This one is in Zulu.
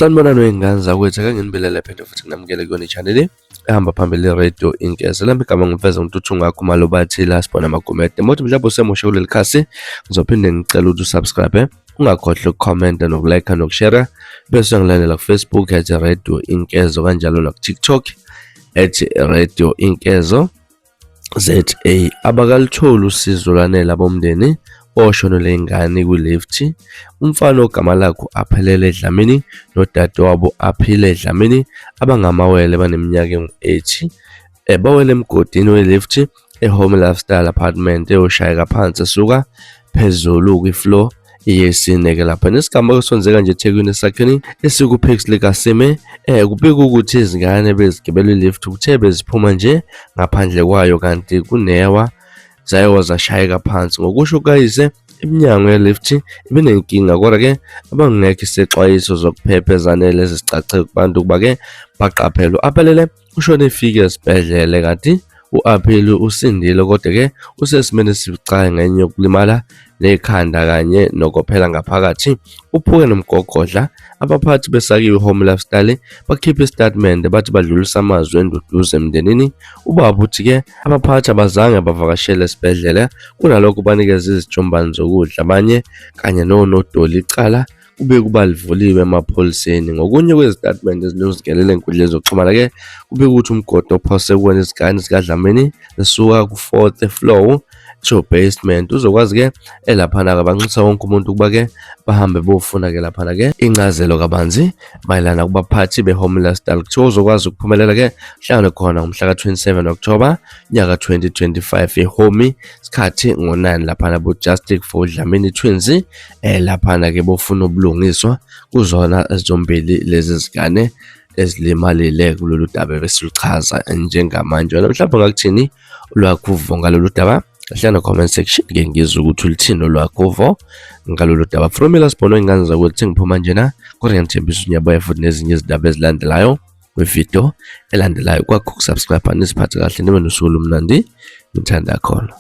Sanibonani wey'ngane zakwethu, ake nginibelele phinde futhi nginamukele kuyona i-channel ehamba phambili i-radio Inkeze. Lami igama ngimfeza uNtuthu ngakho Malobathi la sibona amagumede. Mothi mhlawumbe usemusha kuleli khasi, ngizophinde ngicela ukuthi usubscribe, ungakhohlwa ukukhomenta nokulike nokushare, bese ngilandela ku-Facebook at Radio Inkezo kanjalo naku-TikTok at Radio Inkezo. ZA abakalitholi usizo olwanele abomndeni oshonelwe ingane kwi-lift. Umfana ogama lakhe u-Aphelele Dlamini nodadewabo Aphile Dlamini abangamawele baneminyaka engu-80 bawele emgodini we-lift e-Home Lifestyle Apartment eyoshayeka phansi esuka phezulu kwi-floor yesine-ke lapha. Nesigameko esenzeka nje eThekwini esakheni esikuPixley kaSime kubikwa ukuthi izingane bezigibela i-lift kuthe beziphuma nje ngaphandle kwayo kanti kunewa zaye zashayeka phansi. Ngokusho kukayise, iminyango ye-lift ibinenkinga kodwa-ke abangekho isexwayiso zokuphepha ezanele ezicace kubantu ukuba-ke baqaphele. U-Aphelele ushone efike esibhedlele kanti u-Aphile usindile kodwa-ke usesimeni esibucayi ngenxa yokulimala nekhanda kanye nokophela ngaphakathi, uphuke nomgogodla. Abaphathi beSakiwe Home Lifestyle bakhiphe isitatimende bathi badlulisa amazwi enduduzo emndenini. Ubaba uthi-ke abaphathi abazange bavakashele esibhedlela, kunalokho banikeze izijumbane zokudla abanye kanye nonodoli icala kube kuba livuliwe emapholiseni. Ngokunye kwezitatimende ezinuzikelele enkundleni zokuxhumana-ke kube ukuthi umgodi ophose kuwona izingane zikaDlamini zisuka ku-fourth floor to basement uzokwazi-ke elaphana-ke banxusa wonke umuntu ukuba-ke bahambe bofuna-ke laphana-ke incazelo kabanzi mayelana kubaphathi be-Home Lifestyle. Kuthiwa uzokwazi ukuphumelela-ke hlangane khona ngomhla ka-27 October nyaka 2025 eHomi sikhathi ngo-9 laphana bo-Justice for Dlamini Twins laphana ke bofuna ubulungiswa kuzona zombili lezi zingane ezilimalile kulolu daba besiluchaza njengamanje. Wena mhlawumbe ngakuthini olwakho uvo ngalolu daba? Hlala comment section ke ngizwe ukuthi uluthini olwakho uvo ngalolu daba. From mina sibona ingane zakwethu ngiphuma njena kodwa ngiyathembisa ukuthi ngiyabuya futhi nezinye izindaba ezilandelayo kwividiyo elandelayo. Kwakho ukusubscribe, nisiphathe kahle nibe nosuku olumnandi ngithanda khona.